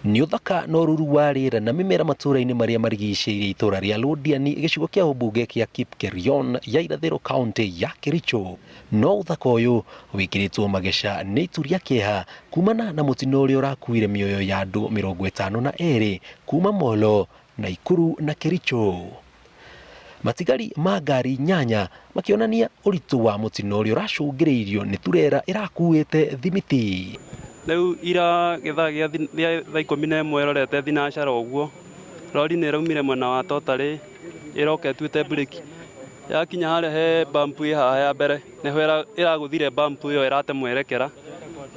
Nĩ ũthaka na ũruru wa rĩera na mĩmera matũũra-inĩ marĩa marigicĩirie itũũra rĩa Londiani gĩcigo kĩa ũmbunge kĩa Kipkerion ya irathĩro kaũntĩ ya Kericho. No ũthaka ũyũ wĩkĩrĩtwo mageca nĩ itu rĩa kĩeha kumana na mũtino ũrĩa ũrakuire mĩoyo ya andũ 52 kuma Molo, Naikuru na Kericho. Matigari ma ngari nyanya makĩonania ũritũ wa mũtino ũrĩa ũracũngĩrĩirio nĩ turera ĩrakuĩte thimiti. Rĩu ira gĩthaa gĩa thaa 11 ĩrorete thinacara ũguo, rori nĩ ĩraumire mwena wa Totarĩ ĩroka ĩtuĩte mburĩki. Yakinya harĩa he bump ĩ haha ya mbere, nĩho ĩragũthire bump ĩyo ĩrate mwerekera,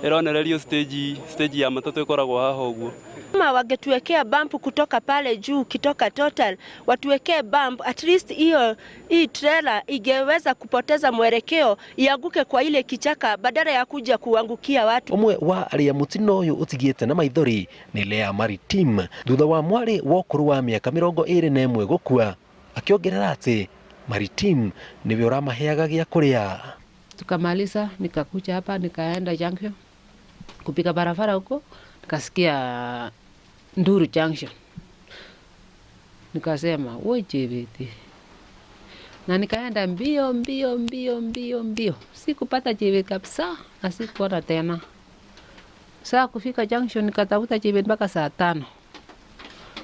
ĩronererio stage, stage ya matatũ ĩkoragwo haha ũguo. Kama wangetuwekea bump kutoka pale juu kitoka Total, watuwekee bump at least, hiyo hii trailer ingeweza kupoteza mwelekeo ianguke kwa ile kichaka badala ya kuja kuangukia watu. Ũmwe wa arĩa mũtino ũyũ ũtigĩte na maithori nĩ Lea Maritim thutha wa mwarĩ wa ũkũrũ wa mĩaka 21 gũkua, akĩongerera atĩ Maritim nĩwe ũramaheaga gĩa kũrĩa. Tukamaliza, nikakuja hapa, nikaenda junction kupika barabara huko, nikasikia nduru junction, nikasema, "Woi Chebet," na nikaenda mbio mbio mbio mbio mbio, sikupata Chebet kabisa na sikuona tena. Saa kufika junction nikatafuta Chebet mpaka saa 5,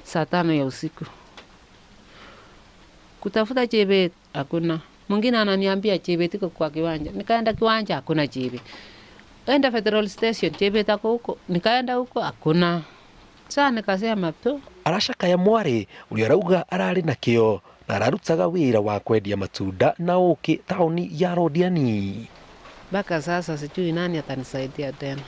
saa 5 ya usiku kutafuta Chebet hakuna. Mwingine ananiambia Chebet iko kwa kiwanja, nikaenda kiwanja hakuna Chebet. Enda petrol station, Chebet ako huko, nikaenda huko hakuna. Saa nikasema tu Aracakaya mwarĩ ũrĩa arauga ararĩ na kĩo na ararutaga wĩra wa kwendia matunda na ũkĩ taũni ya Londiani. Mpaka sasa sijui nani atanisaidia tena.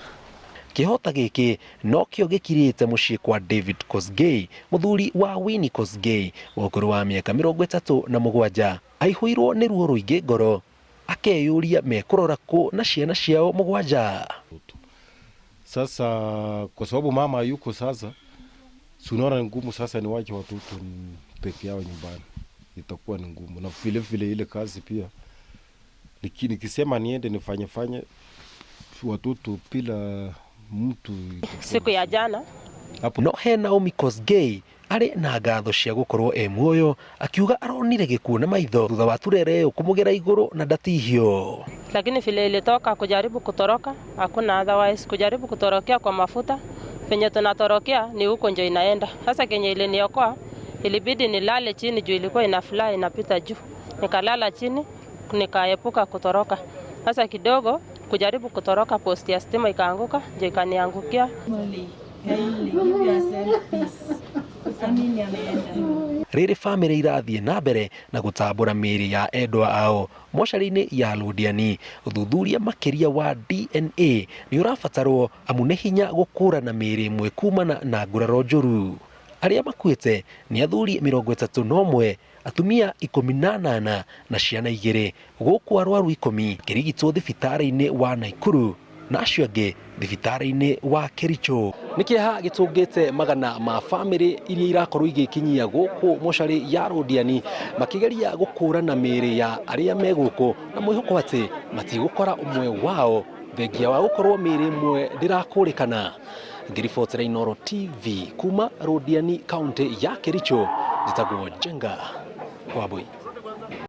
Kĩhota gĩkĩ nokĩo gĩkirĩte mũciĩ kwa David Kosgei, mũthuri wa Winnie Kosgei wa ũkũrũ wa mĩaka 37. Aihũirwo nĩ ruo rũingĩ ngoro akeyũria mekũrora kũ na ciana ciao mũgwanja. Sasa kwa sababu mama yuko sasa, si unaona ni ngumu sasa niwache watoto peke yao nyumbani, itakuwa ni ngumu. Na vile vile ile kazi pia nikisema niende nifanye fanye watoto bila mtu itakuwa Siku ya jana hapo. No he Naomi Kosgei arĩ na ngatho cia gũkorwo e muoyo, akiuga aronire gĩkuũ na maitho thutha wa turere ĩyo kũmũgera igũrũ na ndatihio. Lakini vile ilitoka kujaribu kutoroka, hakuna otherwise, kujaribu kutorokea kwa mafuta, penye tunatorokea ni huko ndio inaenda. Sasa kenye iliniokoa, ilibidi nilale chini juu ilikuwa ina fly inapita juu, nikalala chini nikaepuka kutoroka. Sasa kidogo kujaribu kutoroka, posti ya stima ikaanguka, ndio ikaniangukia. Kindly give yourself peace. Amini ameenda. Rĩrĩ bamĩrĩ irathiĩ na mbere na gũtambũra mĩĩrĩ ya endwa ao mocarĩ-inĩ ya Londiani, ũthuthuria makĩria wa DNA nĩ ũrabatarwo amu nĩ hinya gũkũrana mĩĩrĩ ĩmwe kumana na nguraro njũru. Arĩa makuĩte nĩ athuri 31, atumia 18 na ciana igĩrĩ, gũkũ arwaru 10 makĩrigitwo thibitarĩ-inĩ wa Naikuru na acio angĩ thibitarĩ-inĩ wa Kericho. Nĩ kĩeha gĩtũngĩte magana ma bamĩrĩ iria irakorwo igĩkinyia gũkũ mocarĩ ya Londiani makĩgeria gũkũrana mĩĩrĩ ya arĩa me gũkũ na mwĩhoko atĩ matigũkora ũmwe wao, thengia wa gũkorwo mĩĩrĩ ĩmwe ndĩrakũrĩkana. Ngĩribotera Inooro TV kuma Londiani, kaũntĩ ya Kericho, njĩtagwo Njenga Wambui.